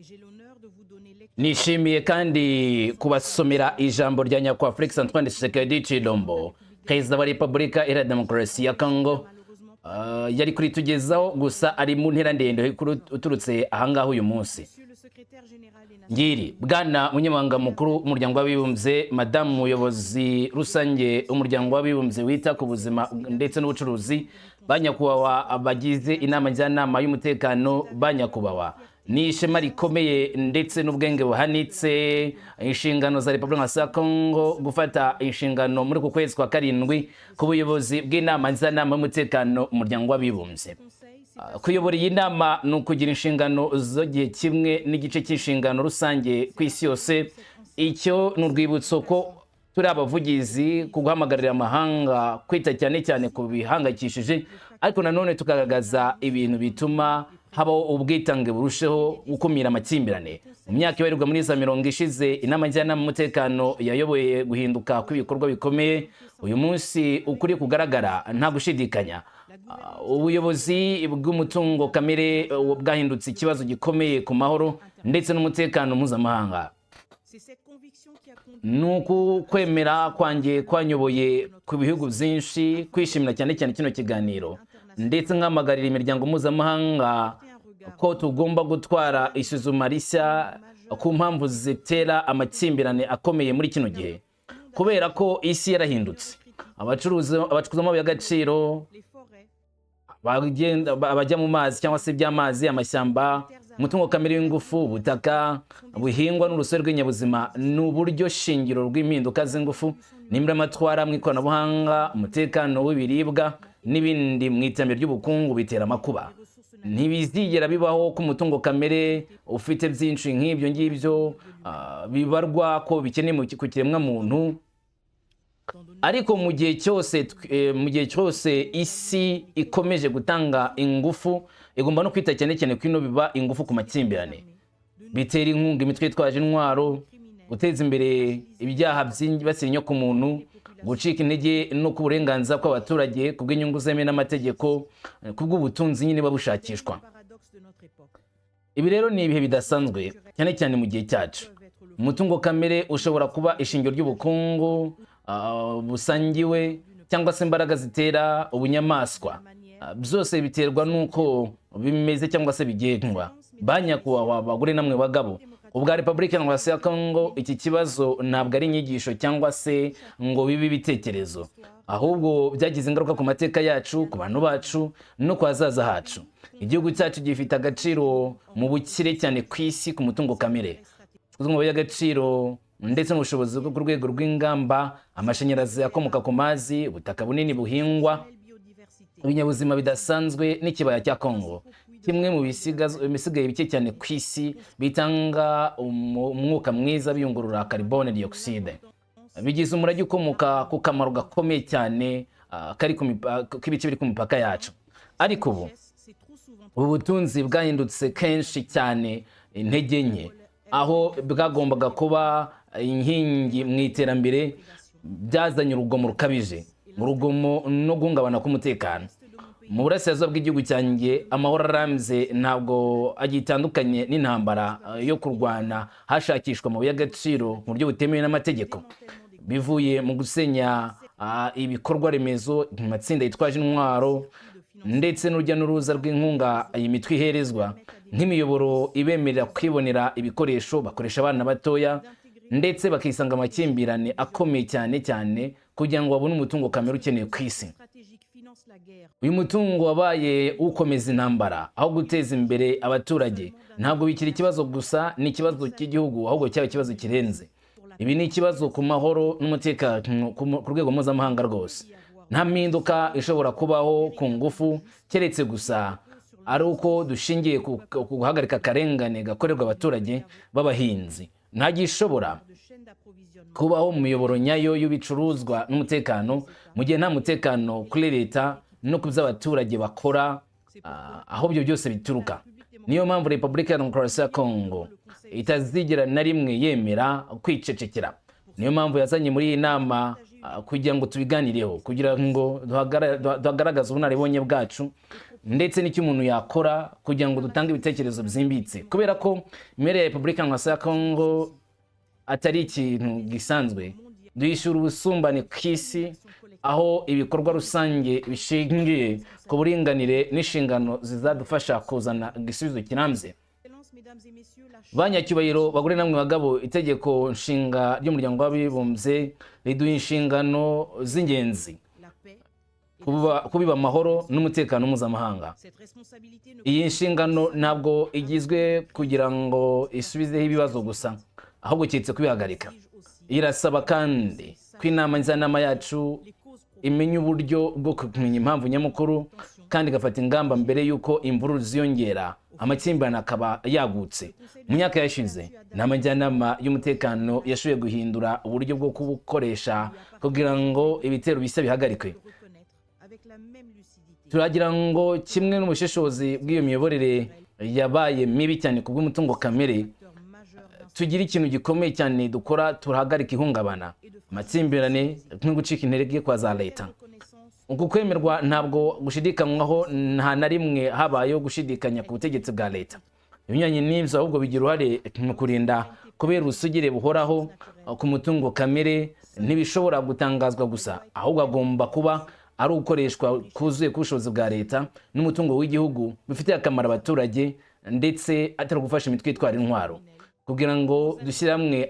Et j'ai l'honneur de vous donner lecture Nishimiye kandi kubasomera ijambo rya nyakubahwa Felix Antoine Tshisekedi Tshilombo, Perezida wa Repubulika Iharanira Demokarasi ya Congo. Yari kuritugezaho, gusa ari mu ntera ndende uturutse ahangaha uyu munsi. Monsieur le secrétaire général des Nations Ngiri bwana Munyamabanga Mukuru w'Umuryango w'Abibumbye, madamu Muyobozi Rusange w'Umuryango w'Abibumbye wita ku buzima ndetse n'ubucuruzi, ba nyakubahwa bagize Inama Njyanama y'Umutekano, ba nyakubahwa, ni ishema rikomeye ndetse n'ubwenge buhanitse inshingano za Repubulika ya Kongo gufata inshingano muri uku kwezi kwa karindwi ku buyobozi bw'Inama Njyanama y'Umutekano Umuryango w'Abibumbye. Conseil, c'est Kuyobora iyi nama ni ukugira inshingano z'igihe kimwe n'igice cy'inshingano rusange ku isi yose. Icyo ni urwibutso ko turi abavugizi ku guhamagarira amahanga kwita cyane cyane ku bihangayikishije, ariko nanone tukagaragaza ibintu bituma habaho ubwitange burusheho gukumira amakimbirane. Mu myaka ibarirwa muri za 50 ishize, Inama Njyanama y'Umutekano yayoboye guhinduka kw'ibikorwa bikomeye. Uyu munsi ukuri kugaragara nta gushidikanya. Ubuyobozi bw'umutungo kamere bwahindutse ikibazo gikomeye ku mahoro ndetse n'umutekano mpuzamahanga. C'est cette conviction qui a conduit Ni uku kwemera kwanjye kwanyoboye ku bihugu byinshi kwishimira cyane cyane kino kiganiro, ndetse nkahamagarira imiryango mpuzamahanga ko tugomba gutwara isuzuma rishya ku mpamvu zitera amakimbirane akomeye muri kino gihe, kubera ko isi yarahindutse. Abacuruzi, abacukuzi b'amabuye y'agaciro, les forêts, abajya mu mazi cyangwa se iby'amazi, amashyamba, umutungo kamere w'ingufu, ubutaka buhingwa n'urusobe rw'ibinyabuzima ni uburyo shingiro rw'impinduka z'ingufu n'imburamatwara mu ikoranabuhanga, umutekano w'ibiribwa n'ibindi mu iterambere ry'ubukungu bitera amakuba. Ntibizigera bibaho ko umutungo kamere ufite byinshi nk'ibyo ngibyo bibarwa ko bikeneye ku kiremwamuntu. Ariko mu gihe cyose isi ikomeje gutanga ingufu, igomba no kwita cyane cyane ko ino biba ingufu ku makimbirane, bitera inkunga imitwe yitwaje intwaro, guteza imbere ibyaha byibasira inyokomuntu, gucika intege no ku burenganzira bw'abaturage ku bw'inyungu zemewe n'amategeko, ku bw'ubutunzi nyine buba bushakishwa. Paradoxe de notre époque. Ibi rero ni ibihe bidasanzwe, cyane cyane mu gihe cyacu. Umutungo kamere ushobora kuba ishingiro ry'ubukungu busangiwe cyangwa se imbaraga zitera ubunyamaswa. Byose biterwa n'uko bimeze cyangwa se bigengwa. Ba nyakubahwa abagore namwe bagabo, ubwa Repubulika Demokarasi ya Kongo, iki kibazo ntabwo ari inyigisho cyangwa se ngo bibe ibitekerezo, ahubwo byagize ingaruka ku mateka yacu, ku bantu bacu no ku hazaza hacu. Igihugu cyacu gifite agaciro mu bukire cyane ku isi ku mutungo kamere amabuye y'agaciro ndetse n'ubushobozi bwo ku rwego rw'ingamba, amashanyarazi akomoka ku mazi, ubutaka bunini buhingwa, Biodiversité. ibinyabuzima bidasanzwe n'ikibaya cya Kongo, kimwe mu bisigaye bike cyane ku isi bitanga umwuka mwiza biyungurura carbone dioxide, bigize umurage ukomoka ku kamaro gakomeye cyane kari ku k'ibice biri ku mipaka yacu. Ariko ubu C'est trop souvent ubu butunzi bwahindutse kenshi cyane intege nke aho bwagombaga kuba inkingi mu iterambere. Byazanye urugomo rukabije, urugomo no guhungabana k'umutekano mu burasirazuba bw'igihugu cyanjye. Amahoro arambye ntabwo agitandukanye n'intambara yo kurwana hashakishwa amabuye y'agaciro mu buryo butemewe n'amategeko, bivuye mu gusenya ibikorwa remezo mu matsinda yitwaje intwaro ndetse n'urujya n'uruza rw'inkunga iyi mitwe iherezwa nk'imiyoboro ibemerera kwibonera ibikoresho bakoresha abana batoya, ndetse bakisanga amakimbirane akomeye cyane cyane kugira ngo babone umutungo kamere ukenewe ku isi. stratégique finance la guerre. Uyu mutungo wabaye ukomeza intambara aho guteza imbere abaturage. Ntabwo bikiri ikibazo gusa, ni ikibazo cy'igihugu, ahubwo cyaba ikibazo kirenze ibi, ni ikibazo ku mahoro n'umutekano ku rwego mpuzamahanga rwose. Nta mpinduka ishobora kubaho ku ngufu, keretse gusa ari uko dushingiye ku guhagarika akarengane gakorerwa abaturage b'abahinzi. Nta gishobora De chaîne d'approvisionnement. kubaho mu miyoboro nyayo y'ibicuruzwa n'umutekano mu gihe nta mutekano kuri leta no ku byo abaturage bakora, aho ibyo byose bituruka. Niyo mpamvu Repubulika ya Demokarasi ya Kongo itazigera na rimwe yemera kwicecekera. Niyo mpamvu yazanye muri iyi nama, kugira ngo tubiganireho, kugira ngo duhagaragaze ubunararibonye bwacu. ndetse n'icyo umuntu yakora kugira ngo dutange ibitekerezo byimbitse, kubera ko imibereho ya Repubulika ya Kongo atari ikintu gisanzwe. Duhishura ubusumbane ku isi, aho ibikorwa rusange bishingiye ku buringanire n'inshingano zizadufasha kuzana igisubizo kirambye. Mesdames et messieurs, la Banyacyubahiro, bagore namwe bagabo, itegeko nshinga ry'Umuryango w'Abibumbye riduha inshingano z'ingenzi: la paix et kubiba amahoro n'umutekano mpuzamahanga. Cette responsabilité ne Iyi nshingano ntabwo igizwe kugira ngo isubizeho ibibazo gusa, ahubwo keretse kubihagarika. exige aussi Irasaba kandi ko inama njyanama yacu les causes profondes imenya uburyo bwo kumenya impamvu nyamukuru kandi igafata ingamba mbere y'uko imvururu ziyongera, amakimbirane akaba yagutse. Mu myaka yashize, inama njyanama y'umutekano yashoboye guhindura uburyo bwo kubukoresha kugira ngo ibitero bishya bihagarikwe. de reconnaître avec la même lucidité Turagira ngo kimwe n'ubushishozi bw'iyo miyoborere yabaye mibi cyane ku bw'umutungo kamere, acteur majeur d'un tugira ikintu gikomeye cyane dukora, turahagarika ihungabana, amakimbirane no gucika intege kwa za leta. Reconnaissance Uku kwemerwa ntabwo gushidikanywaho. Nta na rimwe habayeho gushidikanya ku butegetsi bwa leta. Ibinyuranye n'ibyo, ahubwo bigira uruhare mu kurinda kubera ubusugire buhoraho ku mutungo kamere. Ntibishobora gutangazwa gusa, ahubwo agomba kuba ari ugukoreshwa kuzuye k'ubushobozi bwa leta n'umutungo w'igihugu bifitiye akamaro abaturage, ndetse atari ugufasha imitwe itwara intwaro, kugira ngo dushyire hamwe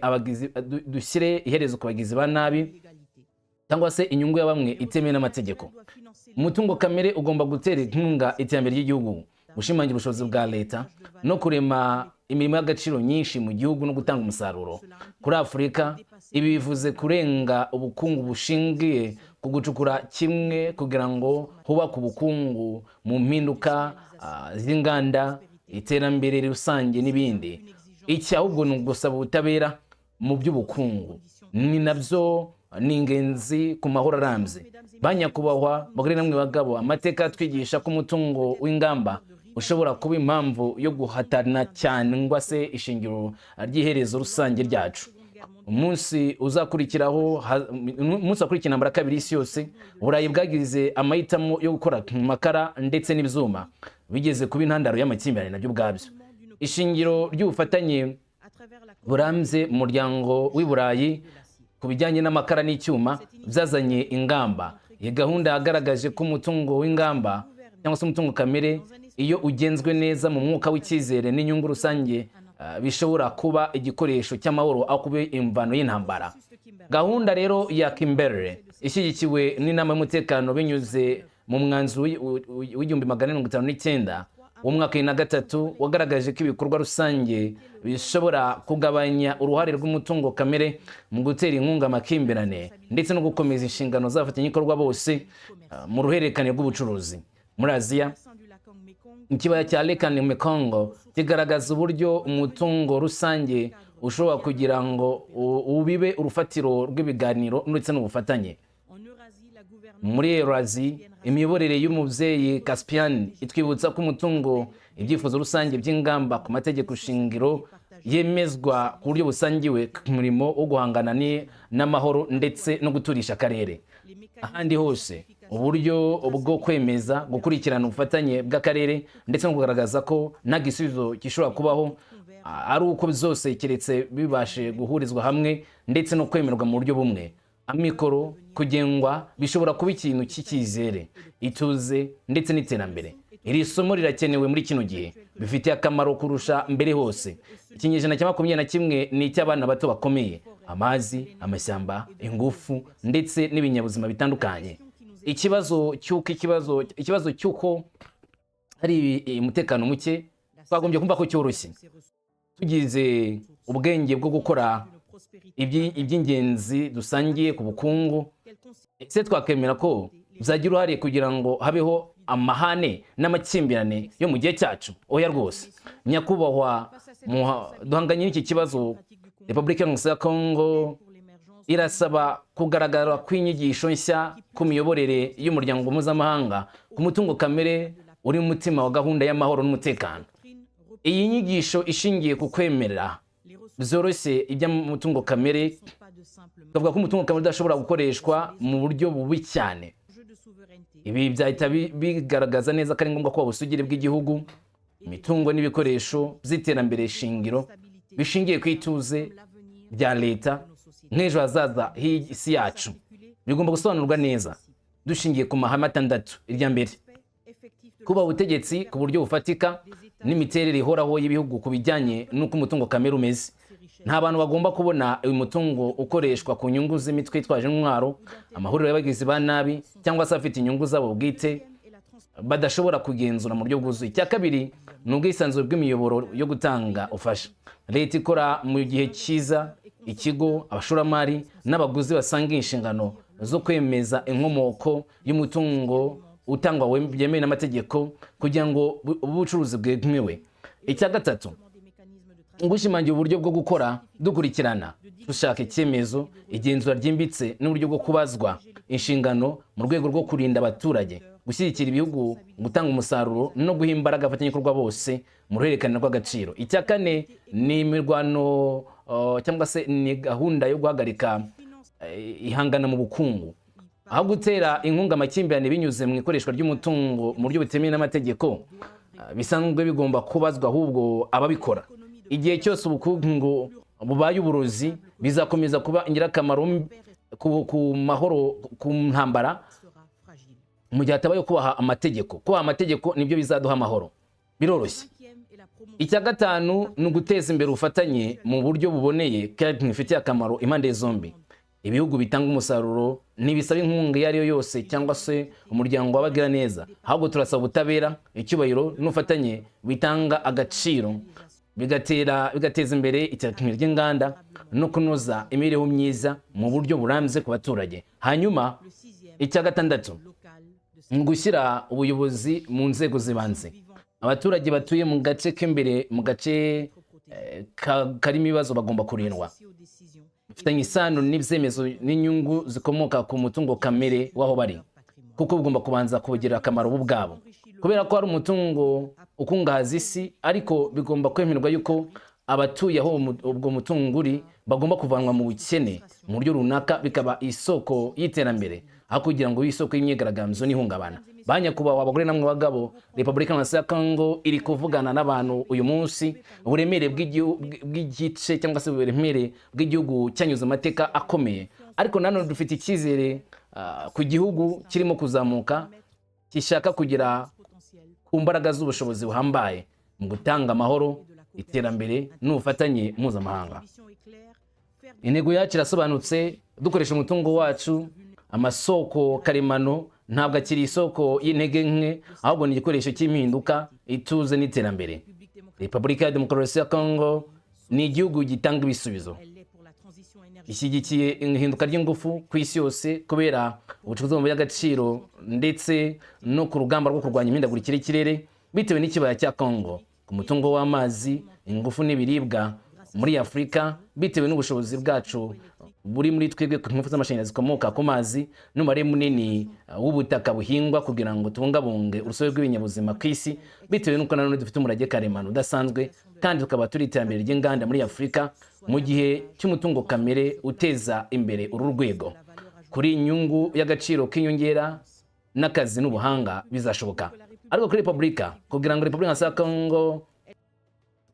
dushyire iherezo ku bagizi ba nabi l'égalité. cyangwa se inyungu ya bamwe itemewe n'amategeko. Doit financer Umutungo kamere ugomba gutera inkunga iterambere ry'igihugu, gushimangira ubushobozi bwa leta no kurema imirimo y'agaciro nyinshi mu gihugu no gutanga umusaruro. Kuri Afurika, ibi bivuze kurenga ubukungu bushingiye ku gucukura kimwe kugira ngo hubakwe ubukungu mu mpinduka z'inganda, iterambere rusange n'ibindi. Iki ahubwo ni ugusaba ubutabera mu by'ubukungu, ni nabyo ni ingenzi ku mahoro arambye. Banyakubahwa, bagore namwe bagabo, amateka atwigisha ko umutungo w'ingamba ushobora kuba impamvu yo guhatana cyangwa se ishingiro ry'iherezo rusange ryacu. Umunsi uzakurikiraho, umunsi wakurikira intambara ya kabiri y'isi yose, Uburayi bwagize amahitamo yo gukora mu makara ndetse n'ibyuma, bigeze kuba intandaro y'amakimbirane nabyo ubwabyo. Ishingiro ry'ubufatanye à travers la burambye mu Muryango w'i Burayi ku bijyanye n'amakara n'icyuma byazanye ingamba. Iyi gahunda yagaragaje ko umutungo w'ingamba cyangwa se umutungo kamere, iyo ugenzwe neza mu mwuka w'icyizere n'inyungu rusange, bishobora kuba igikoresho cy'amahoro aho kuba imvano y'intambara. Gahunda rero ya Kimberley, ishyigikiwe n'Inama y'Umutekano binyuze mu mwanzuro w'1459 w'umwaka wa 2003, wagaragaje ko ibikorwa rusange bishobora kugabanya uruhare rw'umutungo kamere mu gutera inkunga amakimbirane ndetse no gukomeza inshingano z'abafatanyabikorwa bose mu ruhererekane rw'ubucuruzi. Muri Aziya, bassin du Lac Mekong ikibaya cya Lancang Mekong kigaragaza uburyo umutungo rusange ushobora kugira ngo ubibe urufatiro rw'ibiganiro ndetse n'ubufatanye. En Eurasie, la gouvernance Muri Eurasie, imiyoborere y'umubyeyi Caspian itwibutsa ko umutungo ibyifuzo rusange by'ingamba ku mategeko shingiro yemezwa ku buryo busangiwe ku murimo wo guhangana n'amahoro ndetse no guturisha akarere. Les mécanismes Ahandi hose, uburyo bwo kwemeza, gukurikirana ubufatanye bw'akarere ndetse no kugaragaza ko nta gisubizo gishobora kubaho ari uko byose keretse bibashe guhurizwa hamwe ndetse no kwemerwa mu buryo bumwe. Amikoro kugengwa bishobora kuba ikintu cy'icyizere, ituze ndetse n'iterambere. Iri somo rirakenewe muri kino gihe, bifitiye akamaro kurusha mbere hose. Ikinyejana cya 21 ni icy'abana bato bakomeye: amazi, amashyamba, ingufu ndetse n'ibinyabuzima bitandukanye. Ikibazo cy'uko hari umutekano muke, twagombye kumva ko cyoroshye tugize ubwenge bwo gukora iby'ingenzi dusangiye ku bukungu. Ese twakemera ko byagira uruhare kugira ngo habeho amahane n'amakimbirane yo mu gihe cyacu? Oya rwose. Nyakubahwa, duhanganye n'iki kibazo, Repubulika ya Kongo irasaba kugaragara kw'inyigisho nshya ku miyoborere y'umuryango mpuzamahanga ku mutungo kamere uri mu mutima wa gahunda y'amahoro n'umutekano. Iyi nyigisho ishingiye ku kwemera byoroshye iby'umutungo kamere, tukavuga ko umutungo kamere udashobora gukoreshwa mu buryo bubi cyane. Ibi byahita bigaragaza neza ko ari ngombwa kuba ubusugire bw'igihugu, imitungo n'ibikoresho by'iterambere shingiro bishingiye ku ituze rya leta nk'ejo hazaza h'isi yacu. Bigomba gusobanurwa neza dushingiye ku mahame atandatu. Irya mbere, kuba ubutegetsi ku buryo bufatika n'imiterere ihoraho y'ibihugu ku bijyanye n'uko umutungo kamere umeze. Nta bantu bagomba kubona uyu mutungo ukoreshwa ku nyungu z'imitwe yitwaje intwaro, amahuriro y'abagizi ba nabi cyangwa se afite inyungu zabo bwite badashobora kugenzura mu buryo bwuzuye. Icya kabiri ni ubwisanzure bw'imiyoboro yo gutanga ubufasha. Leta ikora mu gihe cyiza ikigo, abashoramari n'abaguzi basanga inshingano zo kwemeza inkomoko y'umutungo utangwa byemewe n'amategeko kugira ngo ubucuruzi bwemewe. Icya gatatu, gushimangira uburyo bwo gukora dukurikirana, dushaka icyemezo, igenzura ryimbitse n'uburyo bwo kubazwa inshingano mu rwego rwo kurinda abaturage, gushyigikira ibihugu gutanga umusaruro no guha imbaraga abafatanyabikorwa bose mu ruhererekane rw'agaciro. Icya kane ni imirwano cyangwa se ni gahunda yo guhagarika ihangana mu bukungu, aho gutera inkunga amakimbirane binyuze mu ikoreshwa ry'umutungo mu buryo butemewe n'amategeko bisanzwe bigomba kubazwa ahubwo ababikora. Igihe cyose ubukungu bubaye uburozi, bizakomeza kuba ingirakamaro ku mahoro ku ntambara mu gihe hatabayeho kubaha amategeko. Kubaha amategeko nibyo bizaduha amahoro, biroroshye. Icya gatanu ni uguteza imbere ubufatanye mu buryo buboneye kandi bifitiye akamaro impande zombi. Ibihugu bitanga umusaruro ntibisaba inkunga iyo ari yo yose cyangwa se umuryango w'abagiraneza, ahubwo turasaba ubutabera, icyubahiro n'ubufatanye bitanga agaciro, bigatera bigateza imbere iterambere ry'inganda no kunoza imibereho myiza mu buryo burambye ku baturage. Hanyuma icya gatandatu ni ugushyira ubuyobozi mu nzego z'ibanze. Abaturage batuye mu gace k'imbere, mu gace karimo ibibazo, bagomba kurindwa, bifitanye isano n'ibyemezo n'inyungu zikomoka ku mutungo kamere w'aho bari, kuko bugomba kubanza kubagirira akamaro bo ubwabo, kubera ko hari umutungo ukungahaza isi. Ariko bigomba kwemerwa yuko abatuye aho ubwo mutungo uri bagomba kuvanwa mu bukene mu buryo runaka, bikaba isoko y'iterambere aho kugira ngo bibe isoko y'imyigaragambyo n'ihungabana. Ba nyakubahwa, abagore namwe bagabo, Repubulika ya Kongo iri kuvugana n'abantu uyu munsi. Uburemere bw'igice cyangwa se uburemere bw'igihugu cyanyuze amateka akomeye, ariko nanone dufite icyizere ku gihugu kirimo kuzamuka, gishaka kugera ku mbaraga z'ubushobozi buhambaye mu gutanga amahoro, iterambere n'ubufatanye mpuzamahanga. Intego yacu irasobanutse: dukoresha umutungo wacu. Amasoko karemano ntabwo akiri isoko y'intege nke, ahubwo ni igikoresho cy'impinduka, ituze n'iterambere. Repubulika ya Demokarasi ya Kongo ni igihugu gitanga ibisubizo, ishyigikiye ihinduka ry'ingufu ku isi yose kubera ubucukuzi bw'amabuye y'agaciro ndetse no ku rugamba rwo kurwanya imihindagurikire y'ikirere, bitewe n'ikibaya cya Kongo ku mutungo w'amazi, ingufu n'ibiribwa muri Afurika, bitewe n'ubushobozi bwacu buri muri twebwe ku ngufu z'amashanyarazi zikomoka ku mazi n'umubare munini w'ubutaka buhingwa kugira ngo tubungabunge urusobe rw'ibinyabuzima ku isi, bitewe n'uko nanone dufite umurage karemano udasanzwe kandi tukaba turi iterambere ry'inganda muri Afurika mu gihe cy'umutungo kamere uteza imbere uru rwego kuri inyungu y'agaciro k'inyongera n'akazi n'ubuhanga. Bizashoboka ariko kuri repubulika, kugira ngo Repubulika ya Kongo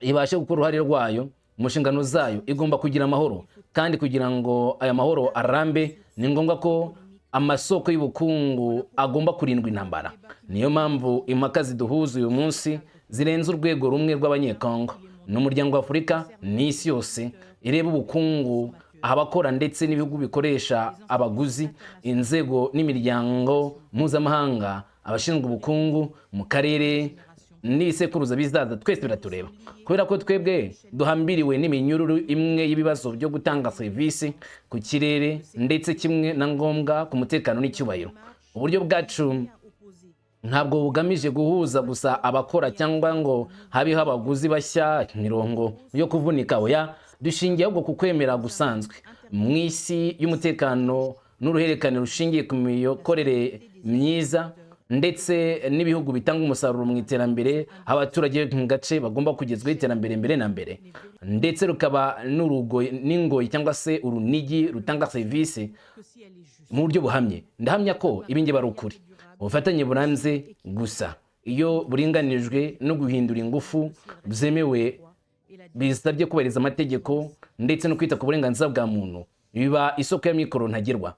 ibashe gukora uruhare rwayo mu nshingano zayo, igomba kugira amahoro. Kandi kugira ngo aya mahoro arambe, ni ngombwa ko amasoko y'ubukungu agomba kurindwa intambara. Niyo mpamvu impaka ziduhuza uyu munsi zirenze urwego rumwe rw'Abanyekongo n'umuryango wa Afurika n'isi yose ireba ubukungu, abakora ndetse n'ibihugu bikoresha, abaguzi, inzego n'imiryango mpuzamahanga, abashinzwe ubukungu mu karere n'ibisekuruza bizaza. Twese biratureba, kubera ko twebwe duhambiriwe n'iminyururu imwe y'ibibazo byo gutanga serivisi ku kirere, ndetse kimwe na ngombwa ku mutekano n'icyubahiro. Uburyo bwacu ntabwo bugamije guhuza gusa abakora cyangwa ngo habeho abaguzi bashya, imirongo yo kuvunika. Oya, dushingiye ahubwo ku kwemera gusanzwe mu isi y'umutekano n'uruhererekane rushingiye ku miyokorere myiza ndetse n'ibihugu bitanga umusaruro mu iterambere, aho abaturage mu gace bagomba kugezwaho iterambere mbere na mbere, ndetse rukaba n'urugoyi n'ingoyi cyangwa se urunigi rutanga serivisi mu buryo buhamye. Ndahamya ko ibi ngibi ari ukuri. Ubufatanye burambye gusa iyo buringanijwe no guhindura ingufu byemewe, bisabye kubahiriza amategeko ndetse no kwita ku burenganzira bwa muntu, biba isoko y'amikoro ntagerwa.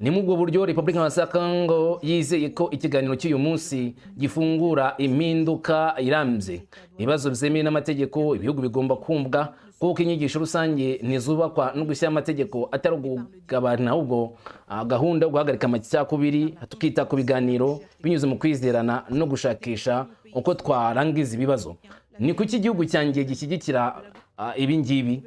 Ni muri ubwo buryo Repubulika ya Congo yizeye ko ikiganiro cy'uyu munsi gifungura impinduka irambye. Ibibazo byemewe n'amategeko, ibihugu bigomba kumvwa, kuko inyigisho rusange ntizubakwa no gushyira amategeko atari ukugabana, ahubwo gahunda yo guhagarika amacakubiri, tukita ku biganiro binyuze mu kwizerana no gushakisha uko twarangiza ibibazo. Ni kuki igihugu cyanjye gishyigikira ibi ngibi?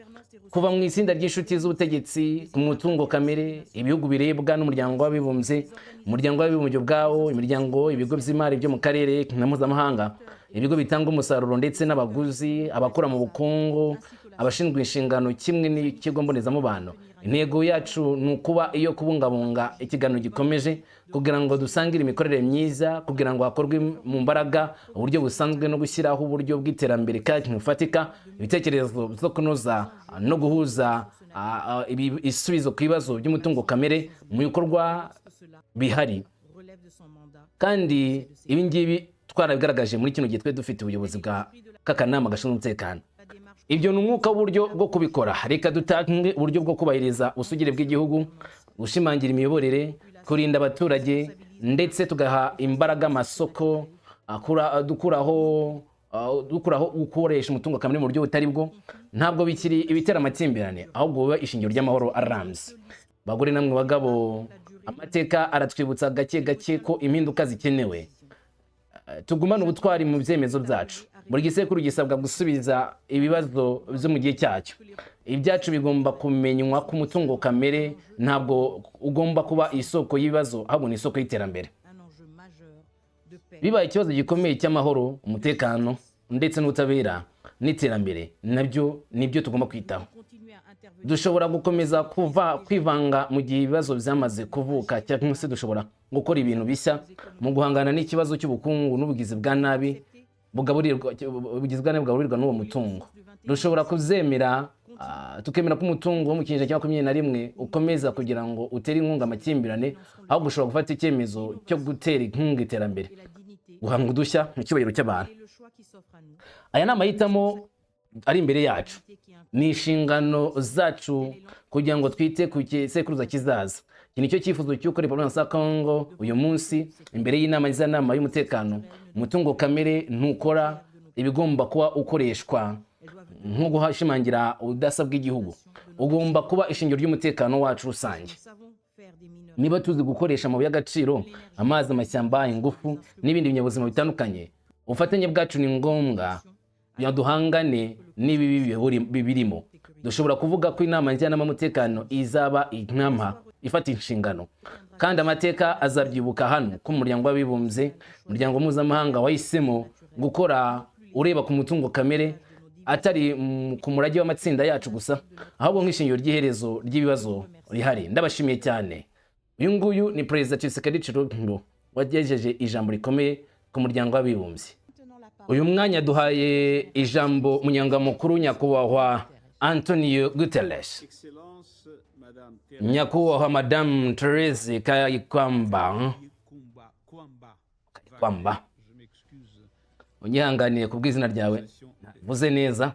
Kuva mu itsinda ry'inshuti z'ubutegetsi ku mutungo kamere, ibihugu birebwa n'Umuryango w'Abibumbye, Umuryango w'Abibumbye ubwawo, imiryango, ibigo by'imari byo mu karere na mpuzamahanga, ibigo bitanga umusaruro ndetse n'abaguzi, abakora mu bukungu, abashinzwe inshingano kimwe n'ikigo mbonezamubano. Intego yacu ni ukuba iyo kubungabunga ikiganiro gikomeje kugira ngo dusangire imikorere myiza, kugira ngo hakorwe mu mbaraga uburyo busanzwe no gushyiraho uburyo bw'iterambere kandi bufatika, ibitekerezo byo kunoza no guhuza ibisubizo ku bibazo by'umutungo kamere mu bikorwa bihari. Kandi ibi ngibi twarabigaragaje muri kino gihe twe dufite ubuyobozi bwa k'akanama gashinzwe umutekano. Ibyo ni umwuka w'uburyo bwo kubikora. Reka dutange uburyo bwo kubahiriza ubusugire bw'igihugu, gushimangira imiyoborere, kurinda abaturage, ndetse tugaha imbaraga amasoko, dukuraho gukoresha umutungo kamere mu buryo butari bwo. Ntabwo bikiri ibitera amakimbirane, ahubwo biba ishingiro ry'amahoro arambye. Bagore namwe bagabo, amateka aratwibutsa gake gake ko impinduka zikenewe. Tugumane ubutwari mu byemezo byacu. Buri gisekuru gisabwa gusubiza ibibazo byo mu gihe cyacyo. Ibyacu bigomba kumenywa ko umutungo kamere ntabwo ugomba kuba isoko y'ibibazo, ahubwo ni isoko y'iterambere. Bibaye ikibazo gikomeye cy'amahoro, umutekano ndetse n'ubutabera n'iterambere, nabyo nibyo tugomba kwitaho. Dushobora gukomeza kuva kwivanga mu gihe ibibazo byamaze kuvuka, cyangwa se dushobora gukora ibintu bishya mu guhangana n'ikibazo cy'ubukungu n'ubugizi bwa nabi bugaburirwa, ubugizi bwa nabi bugaburirwa n'uwo mutungo. Dushobora kubyemera, tukemera ko umutungo wo mu kinyejana cya 21 ukomeza kugira ngo utere inkunga amakimbirane, ahubwo ushobora gufata icyemezo cyo gutera inkunga iterambere, guhanga udushya mu cyubahiro cy'abantu. Aya ni amahitamo ari imbere yacu. Ni inshingano zacu kugira ngo twite ku gisekuruza kizaza. Iki nicyo cyifuzo cy'uko Repubulika ya Congo uyu munsi imbere y'inama njyanama y'umutekano. Umutungo kamere ntukora ibigomba kuba ukoreshwa nko gushimangira ubudasa bw'igihugu, ugomba kuba ishingiro ry'umutekano wacu rusange. Niba tuzi gukoresha amabuye y'agaciro, amazi, amashyamba, ingufu n'ibindi binyabuzima bitandukanye, ubufatanye bwacu ni ngombwa kugira ngo duhangane n'ibibi bibirimo. Dushobora kuvuga ko inama njyanama y'umutekano izaba inama ifata inshingano, kandi amateka azabyibuka hano ko Umuryango w'Abibumbye, umuryango mpuzamahanga, wahisemo gukora ureba ku mutungo kamere atari ku murage w'amatsinda yacu gusa, ahubwo nk'ishingiro ry'iherezo ry'ibibazo rihari. Ndabashimiye cyane. Uyu nguyu ni Perezida Tshisekedi Tshilombo wagejeje ijambo rikomeye ku Muryango w'Abibumbye. Uyu mwanya duhaye ijambo Umunyamakuru Nyakubahwa Antonio Guterres. Excellence, Madame Thérèse Nyakubahwa Madamu Therese Kayikwamba Kumba, Kwamba. Kwamba. Je m'excuse, Unyihanganiye ku bw'izina ryawe mvuze neza.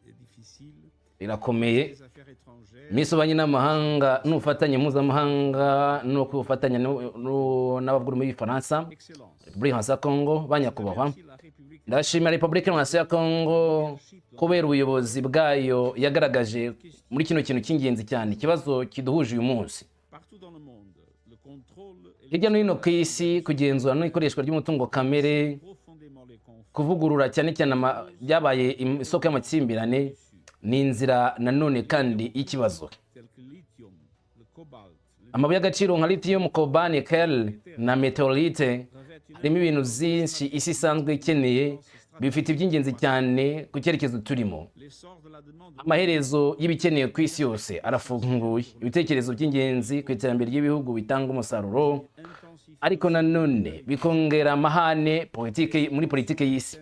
est difficile. Rirakomeye. Les affaires étrangères, Minisitiri w'Ububanyi n'Amahanga n'ubufatanye mpuzamahanga no kubufatanya n'abavuga ururimi rw'Igifaransa, Excellence. Repubulika ya Kongo, ba nyakubahwa, Merci la République ndashimira Repubulika ya Kongo kubera ubuyobozi bwayo yagaragaje muri kino kintu cy'ingenzi cyane, ikibazo kiduhuje uyu munsi. Partout dans le monde, le contrôle et Hirya no hino ku isi, kugenzura n'ikoreshwa ry'umutungo kamere, profondément les conflits kuvugurura cyane cyane byabaye isoko y'amakimbirane, ni inzira nanone kandi y'ikibazo. Tels que le lithium, le cobalt, le Amabuye y'agaciro nka lithium, cobalt, nickel na météorite revêtent une harimo ibintu byinshi isi isanzwe ikeneye, bifite iby'ingenzi cyane ku cyerekezo turimo. L'essor de la demande Amaherezo y'ibikenewe ku isi yose arafunguye ibitekerezo by'ingenzi ku iterambere ry'ibihugu bitanga umusaruro, intensifie ariko nanone bikongera amahane politike muri politike y'isi.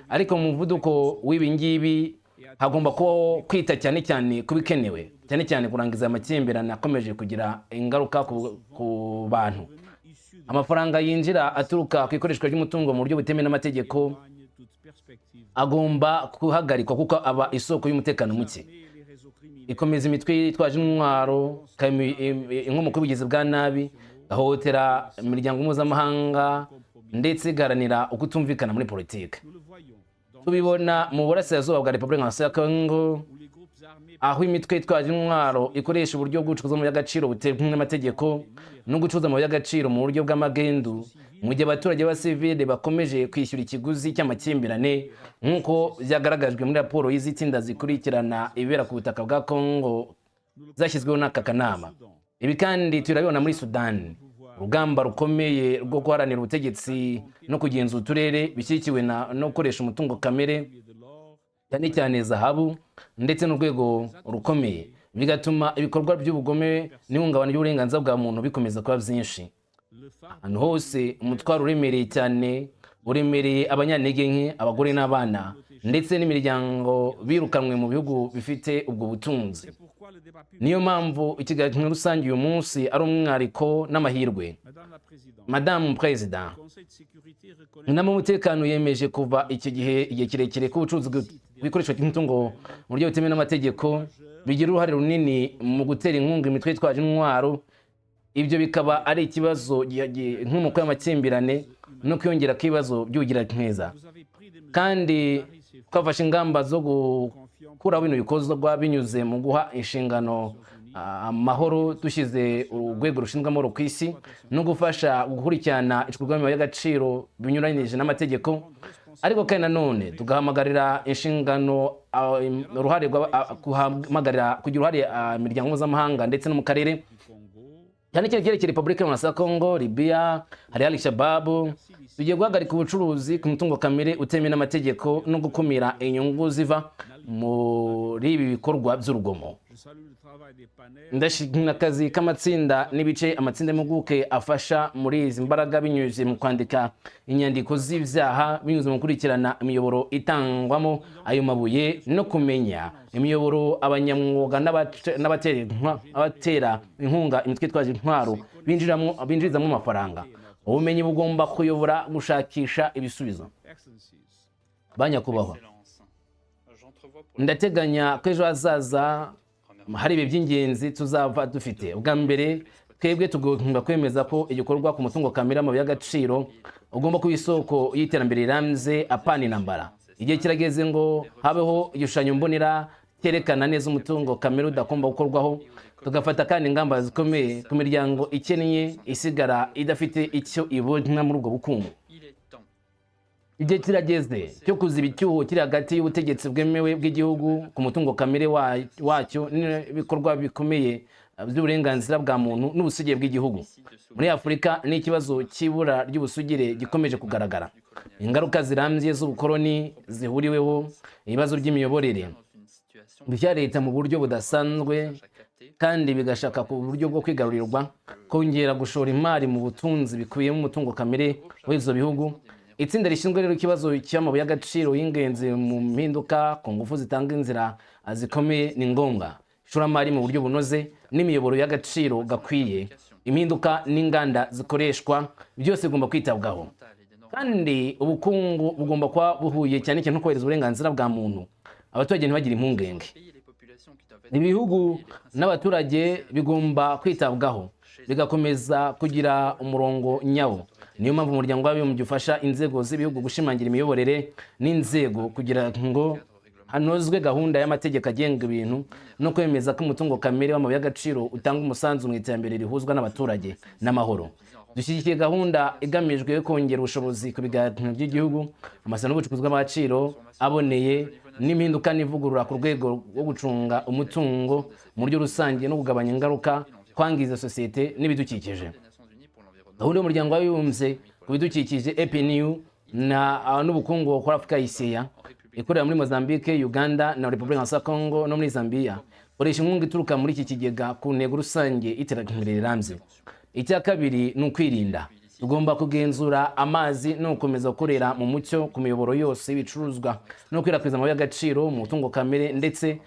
Ariko mu muvuduko w'ibi ngibi hagomba kubaho kwita cyane cyane ku bikenewe, cyane cyane kurangiza amakimbirane akomeje kugira ingaruka ku bantu. issus issus de Amafaranga yinjira aturuka ku ikoreshwa ry'umutungo mu buryo butemewe n'amategeko l'épargne toute perspective agomba guhagarikwa, kuko aba isoko y'umutekano muke, et les réseaux criminels ikomeza imitwe yitwaje intwaro, ikaba inkomoko y'ubugizi bwa nabi, igahohotera imiryango mpuzamahanga, ndetse igaharanira ukutumvikana muri politiki. Nous le voyons dans Tubibona mu burasirazuba bwa Repubulika ya Congo, où les groupes armés aho imitwe yitwaje intwaro ikoresha uburyo bw'ubucukuzi bw'amabuye y'agaciro butemewe n'amategeko no gucuruza amabuye y'agaciro mu buryo bw'amagendu, mu gihe abaturage b'abasivile bakomeje kwishyura ikiguzi cy'amakimbirane, nk'uko byagaragajwe muri raporo y'izi tsinda zikurikirana ibibera ku butaka bwa Congo zashyizweho n'aka kanama. Ibi kandi turabibona muri Sudani, urugamba rukomeye rwo guharanira ubutegetsi no kugenzura uturere bishyigikiwe no gukoresha umutungo kamere, de l'or cyane cyane zahabu, ndetse n'urwego rukomeye, bigatuma ibikorwa by'ubugome n'ihungabana ry'uburenganzira bwa muntu bikomeza kuba byinshi. Le fardeau Ahantu hose umutwaro uremereye cyane uremereye abanyantege nke, abagore n'abana, ndetse n'imiryango birukanwe mu bihugu bifite ubwo butunzi. C'est pourquoi le débat public, Niyo mpamvu ikiganiro rusange uyu munsi ari umwihariko n'amahirwe. Madame la Présidente, Madamu Perezida, le Conseil de sécurité reconnaît Inama y'umutekano yemeje kuva icyo gihe igihe kirekire ko ubucuruzi bw'ikoreshwa ry'umutungo mu buryo butemewe n'amategeko bigira uruhare runini mu gutera inkunga imitwe yitwaje intwaro, ibyo bikaba ari ikibazo inkomoko y'amakimbirane no kwiyongera kw'ibibazo by'ubugiraneza. Vous avez pris des mesures Kandi twafashe ingamba zo gukuraho bino bikorwa binyuze mu guha inshingano amahoro, dushyize urwego rushinzwe amahoro ku isi no gufasha gukurikirana icukurwa ry'amabuye y'agaciro binyuranyije n'amategeko. Ariko kandi nanone tugahamagarira inshingano uruhare guhamagarira kugira uruhare imiryango mpuzamahanga ndetse no mu karere, du Congo, cyane cyane icyerekeye Repubulika ya Congo, Libya, hari Al Shabaab. Tugiye guhagarika ubucuruzi ku mutungo kamere utemewe n'amategeko no gukumira inyungu ziva muri ibi bikorwa by'urugomo. Je salue le travail des panels Ndashimira akazi k'amatsinda n'ibice amatsinda y'impuguke afasha muri izi mbaraga, binyuze mu kwandika inyandiko z'ibyaha, binyuze mu gukurikirana imiyoboro itangwamo ayo mabuye no kumenya imiyoboro abanyamwuga n'abatera inkunga imitwe itwaje intwaro binjirizamo amafaranga. Ubumenyi bugomba kuyobora gushakisha ibisubizo. Excellencies. Banyakubahwa, Excellence, j'entrevois pour la ndateganya ko ejo hazaza première hari ibi by'ingenzi tuzava dufite. Ubwa mbere, twebwe tugomba kwemeza ko igikorwa ku mutungo kamere w'amabuye y'agaciro ugomba kuba isoko y'iterambere rirambye, apana intambara. Igihe kirageze ngo habeho igishushanyo mbonera cyerekana neza umutungo kamere udagomba gukorwaho, tugafata kandi ingamba zikomeye ku miryango ikennye isigara idafite icyo ibona muri ubwo bukungu. Il est temps Igihe kirageze cyo kuziba icyuho kiri hagati y'ubutegetsi bwemewe bw'igihugu ku mutungo kamere wacyo n'ibikorwa bikomeye by'uburenganzira bwa muntu n'ubusugire bw'igihugu. ici de Muri Afurika ni ikibazo cy'ibura ry'ubusugire gikomeje kugaragara, ingaruka zirambye z'ubukoloni zihuriweho, ibibazo by'imiyoborere dans une situation bya leta mu buryo budasanzwe à capter kandi bigashaka ku buryo bwo kwigarurirwa, kongera gushora imari mu butunzi bikubiyemo umutungo kamere w'ibyo bihugu. Itsinda rishinzwe rero ikibazo cy'amabuye y'agaciro y'ingenzi mu mpinduka ku ngufu zitanga inzira zikomeye ni ngombwa: ishoramari mu buryo bunoze n'imiyoboro y'agaciro gakwiye, impinduka n'inganda zikoreshwa, byose bigomba kwitabwaho. et des normes Kandi ubukungu bugomba kuba buhuye cyane cyane no kubahiriza uburenganzira bwa muntu, abaturage ntibagire impungenge. pays et les populations qui doivent être Ibihugu n'abaturage bigomba kwitabwaho, bigakomeza kugira umurongo nyawo. Niyo mpamvu Umuryango w'Abibumbye ufasha inzego z'ibihugu gushimangira imiyoborere n'inzego kugira ngo hanozwe gahunda y'amategeko agenga ibintu no kwemeza ko umutungo kamere w'amabuye y'agaciro utanga umusanzu mu iterambere rihuzwa n'abaturage n'amahoro. Dushyigikiye gahunda igamijwe yo kongera ubushobozi ku biganiro by'igihugu, amasezerano y'ubucukuzi bw'agaciro aboneye, n'impinduka n'ivugurura ku rwego rwo gucunga umutungo mu buryo rusange no kugabanya ingaruka kwangiza sosiyete n'ibidukikije. des Nations Unies pour l'environnement Gahunda y'Umuryango w'Abibumbye ku bidukikije, EPNU, na n'ubukungu kuri Afurika, ICEA, ikorera muri Mozambique, Uganda na Repubulika ya Congo no muri Zambia, koresha inkunga ituruka muri iki kigega ku ntego rusange y'iterambere rirambye. Icya kabiri ni ukwirinda. Tugomba kugenzura amazi no gukomeza gukorera mu mucyo ku miyoboro yose y'ibicuruzwa no gukwirakwiza amabuye y'agaciro mu mutungo kamere, ndetse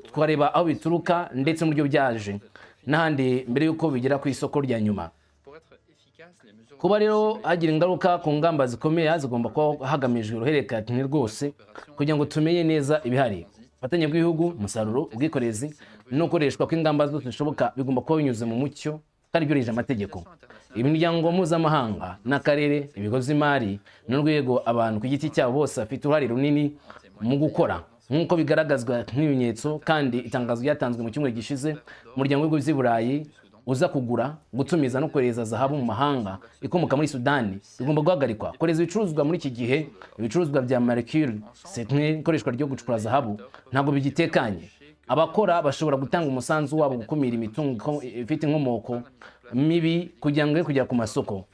tukareba aho bituruka ndetse n'uburyo byaje n'ahandi mbere y'uko bigera ku isoko rya nyuma. Pour être efficace, les Kuba rero hagira ingaruka ku ngamba zikomeye, zigomba kuba hagamijwe uruhererekane rwose kugira ngo tumenye neza ibihari. Ubufatanye bw'ibihugu, umusaruro, ubwikorezi no gukoreshwa kw'ingamba zose zishoboka bigomba kuba binyuze mu mucyo kandi byubahirije amategeko. Imiryango mpuzamahanga n'akarere, ibigo by'imari n'urwego abantu ku giti cyabo bose bafite uruhare runini mu gukora, nk'uko bigaragazwa n'ibimenyetso kandi itangazo ryatanzwe mu cyumweru gishize. Umuryango w'ibihugu by'i Burayi uza kugura, gutumiza no kohereza zahabu mu mahanga ikomoka muri Sudani bigomba guhagarikwa. Kohereza ibicuruzwa muri iki gihe, ibicuruzwa bya mercure, ikoreshwa ryo gucukura zahabu ntabwo bigitekanye. Abakora bashobora gutanga umusanzu wabo gukumira imitungo ifite inkomoko mibi kugira ngo ye kugera ku masoko,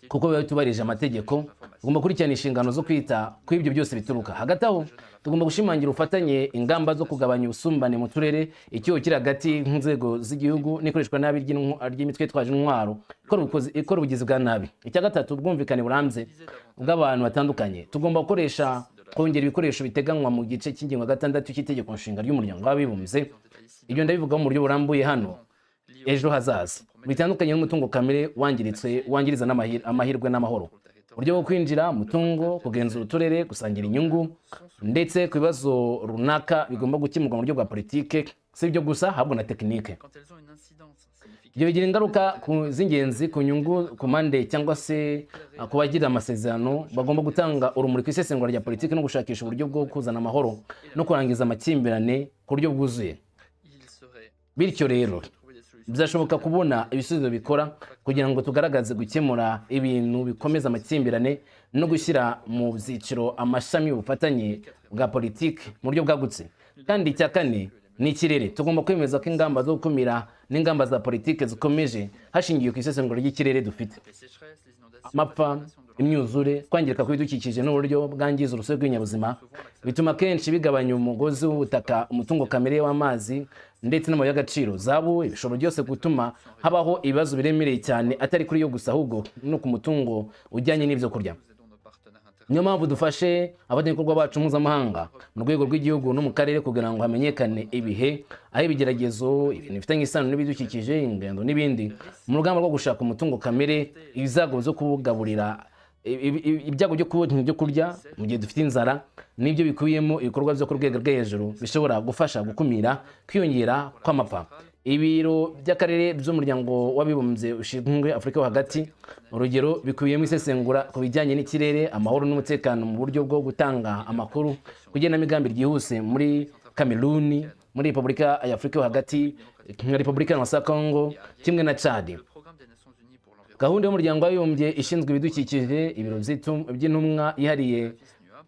kuko biba bitubarije amategeko. Tugomba gukurikirana inshingano zo kwita kuri ibyo byose bituruka. Hagati aho, tugomba gushimangira ubufatanye, ingamba zo kugabanya ubusumbane mu turere, icyuho kiri hagati y'inzego z'igihugu n'ikoreshwa nabi ry'imitwe yitwaje intwaro ikora ubugizi bwa nabi. Icya gatatu, ubwumvikane burambye bw'abantu batandukanye. Tugomba gukoresha kongera ibikoresho biteganywa mu gice cy'ingingo ya 6 cy'itegeko nshinga ry'Umuryango w'Abibumbye. Ibyo ndabivugaho mu buryo burambuye hano ejo hazaza. Bitandukanye n'umutungo kamere wangiritse, wangiriza amahirwe n'amahoro, uburyo bwo kwinjira umutungo, kugenzura uturere, gusangira inyungu, ndetse ku bibazo runaka bigomba gukemurwa mu buryo bwa politike. Si ibyo gusa, ahubwo na tekinike. Ibyo bigira ingaruka z'ingenzi ku nyungu ku mpande cyangwa se ku bagira amasezerano. Bagomba gutanga urumuri ku isesengura rya politiki no gushakisha uburyo bwo kuzana amahoro no kurangiza amakimbirane ku buryo bwuzuye. Bityo rero, bizashoboka kubona ibisubizo bikora kugira ngo tugaragaze gukemura ibintu bikomeza amakimbirane no gushyira mu byiciro amashami y'ubufatanye bwa politiki mu buryo bwagutse. Kandi icya kane ni ikirere. Tugomba kwemeza ko ingamba zo gukumira n'ingamba za politiki zikomeje hashingiwe ku isesengura ry'ikirere dufite. Amapfa, imyuzure, kwangirika kw'ibidukikije n'uburyo bwangiza urusobe rw'ibinyabuzima bituma kenshi bigabanya umugozi w'ubutaka, umutungo kamere w'amazi ndetse n'amabuye y'agaciro, zahabu. Ibishobora byose gutuma habaho ibibazo biremereye cyane, atari kuri yo gusa, ahubwo no ku mutungo ujyanye n'ibyo kurya. Niyo mpamvu dufashe abafatanyabikorwa bacu mpuzamahanga mu rwego rw'igihugu no mu karere kugira ngo hamenyekane ibihe aho ibigeragezo, ibintu bifitanye isano n'ibidukikije, ingendo n'ibindi mu rugamba rwo gushaka umutungo kamere, ibyago byo kuwugaburira, ibyago byo kubona ibyo kurya mu gihe dufite inzara, nibyo bikubiyemo ibikorwa byo ku rwego rwo hejuru bishobora gufasha gukumira kwiyongera kw'amapfa. Ibiro by'akarere by'Umuryango w'Abibumbye ushinzwe Afurika yo Hagati, urugero, bikubiyemo isesengura ku bijyanye n'ikirere, amahoro n'umutekano mu buryo bwo gutanga amakuru ku igenamigambi ryihuse muri Kameruni, muri Repubulika ya Afurika yo Hagati, nka Repubulika ya Congo kimwe na Chad. Gahunda y'Umuryango w'Abibumbye ishinzwe ibidukikije, ibiro by'intumwa yihariye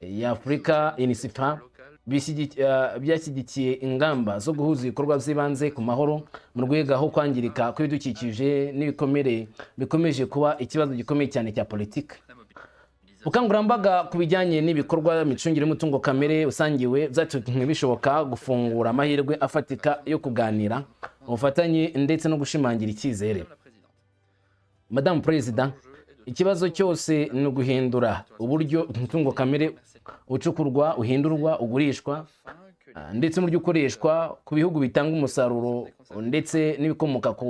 ya Afurika, UNISFA, byashyigikiye ingamba zo guhuza ibikorwa by'ibanze ku mahoro mu rwego aho kwangirika kw'ibidukikije n'ibikomere bikomeje kuba ikibazo gikomeye cyane cya politiki. Ubukangurambaga ku bijyanye n'ibikorwa micungire y'umutungo kamere usangiwe byatumye bishoboka gufungura amahirwe afatika yo kuganira, ubufatanye ndetse no gushimangira icyizere. Madamu Perezida, ikibazo cyose ni uguhindura uburyo umutungo kamere ucukurwa, uhindurwa, ugurishwa, ndetse n'uburyo ukoreshwa ku bihugu bitanga umusaruro ndetse n'ibikomoka ku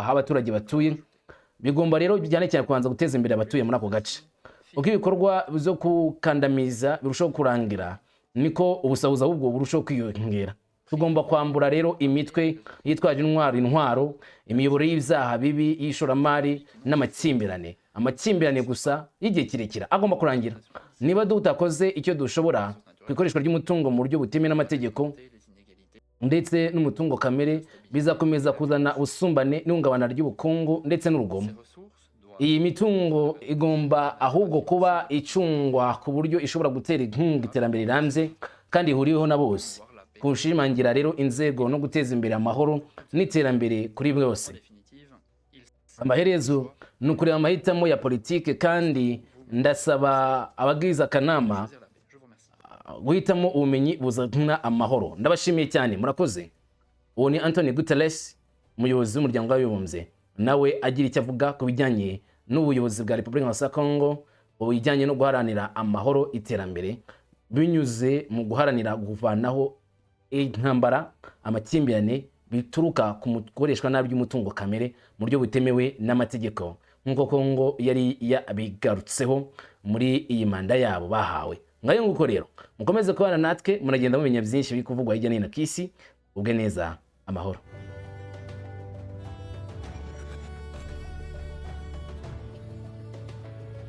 aho abaturage batuye. Bigomba rero cyane cyane kubanza guteza imbere abatuye muri ako gace. Uko ibikorwa byo gukandamiza birushaho kurangira, niko ubusahuzi ahubwo burushaho kwiyongera. Tugomba kwambura rero imitwe yitwaje intwaro, imiyoboro y'ibyaha bibi y'ishoramari n'amakimbirane. Amakimbirane gusa y'igihe kirekire agomba kurangira. Niba tutakoze icyo dushobora ku ikoreshwa ry'umutungo mu buryo butemewe n'amategeko ndetse n'umutungo kamere, bizakomeza kuzana ubusumbane n'ihungabana ry'ubukungu ndetse n'urugomo. Iyi mitungo igomba ahubwo kuba icungwa ku buryo ishobora gutera inkunga iterambere rirambye kandi ihuriweho na bose, kushimangira rero inzego no guteza imbere amahoro n'iterambere kuri bose. Amaherezo ni ukureba amahitamo ya politike, kandi ndasaba abagize akanama guhitamo ubumenyi buzana amahoro. Ndabashimiye cyane, murakoze. Uwo ni Antonio Guterres, umuyobozi w'Umuryango w'Abibumbye, nawe agira icyo avuga ku bijyanye n'ubuyobozi bwa Repubulika ya Congo mu bijyanye no guharanira amahoro, iterambere binyuze mu guharanira kuvanaho intambara, amakimbirane bituruka ku gukoreshwa nabi ry'umutungo kamere mu buryo butemewe n'amategeko. nk'uko Kongo yari yabigarutseho muri iyi manda yabo bahawe. Ngayo nguko rero, mukomeze kubana natwe, muragenda mumenya byinshi biri kuvugwa hirya no hino ku isi. Ubwe neza, amahoro.